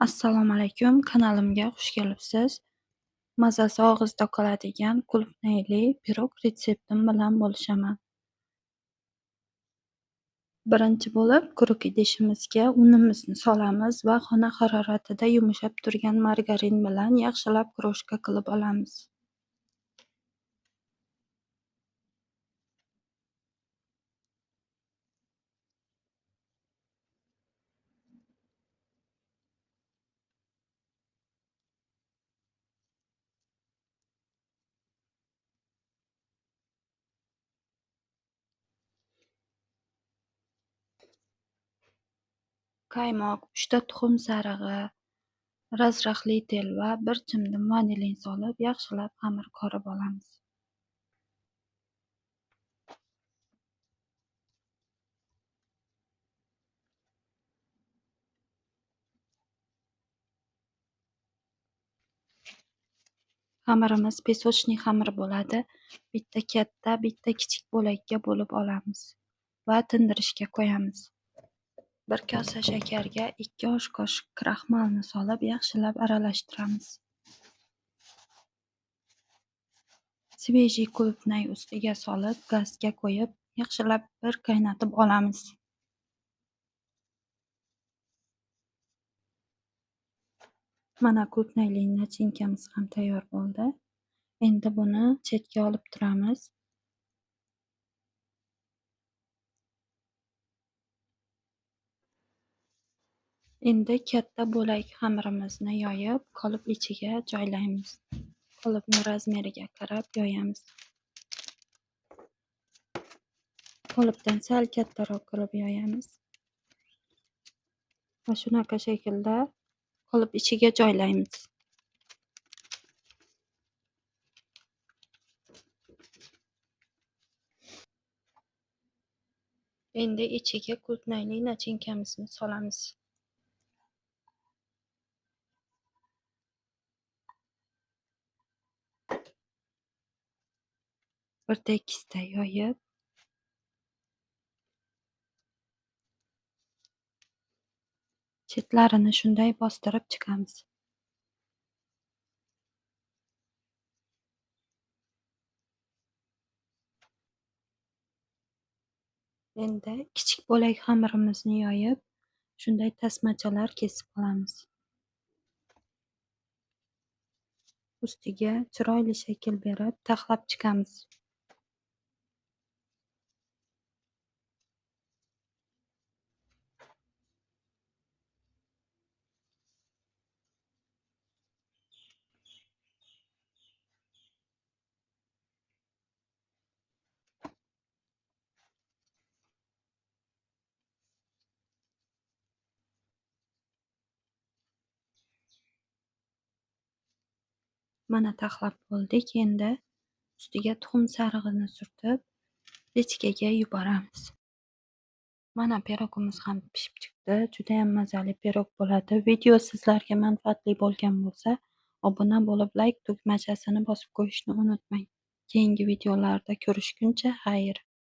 Assalomu alaykum, kanalimga xush kelibsiz. Mazasi og'izda qoladigan qulupnayli pirog retseptim bilan bo'lishaman. Birinchi bo'lib quruq idishimizga unimizni solamiz va xona haroratida yumshab turgan margarin bilan yaxshilab kroshka qilib olamiz. Qaymoq, 3 ta tuxum sarig'i, razraxli telva, bir chimdim vanilin solib, yaxshilab xamir qorib olamiz. Xamirimiz pesochniy xamir bo'ladi. Bitta katta, bitta kichik bo'lakka bo'lib olamiz va tindirishga qo'yamiz. Bir kosa shakarga 2 osh qoshiq kraxmalni solib, yaxshilab aralashtiramiz. Svejiy qulupnay ustiga solib, gazga qo'yib, yaxshilab bir qaynatib olamiz. Mana qulupnayli nachinkamiz ham tayyor bo'ldi. Endi buni chetga olib turamiz. Endi katta bo'lak xamirimizni yoyib, qolip ichiga joylaymiz. Qolipni razmeriga qarab yoyamiz. Qolipdan sal kattaroq qilib yoyamiz. Va shunaqa shaklda qolip ichiga joylaymiz. Endi ichiga qulupnayli nachinkamizni solamiz. Bir tekisda yoyib, chetlarini shunday bostirib chiqamiz. Endi kichik bo'lak xamirimizni yoyib, shunday tasmachalar kesib olamiz. Ustiga chiroyli shakl berib, taxlab chiqamiz. Mana taxlab bo'ldik. Endi ustiga tuxum sarig'ini surtib, pechkaga yuboramiz. Mana pirogimiz ham pishib chiqdi. Juda ham mazali pirog bo'ladi. Video sizlarga manfaatli bo'lgan bo'lsa, obuna bo'lib, like tugmachasini bosib qo'yishni unutmang. Keyingi videolarda ko'rishguncha xayr.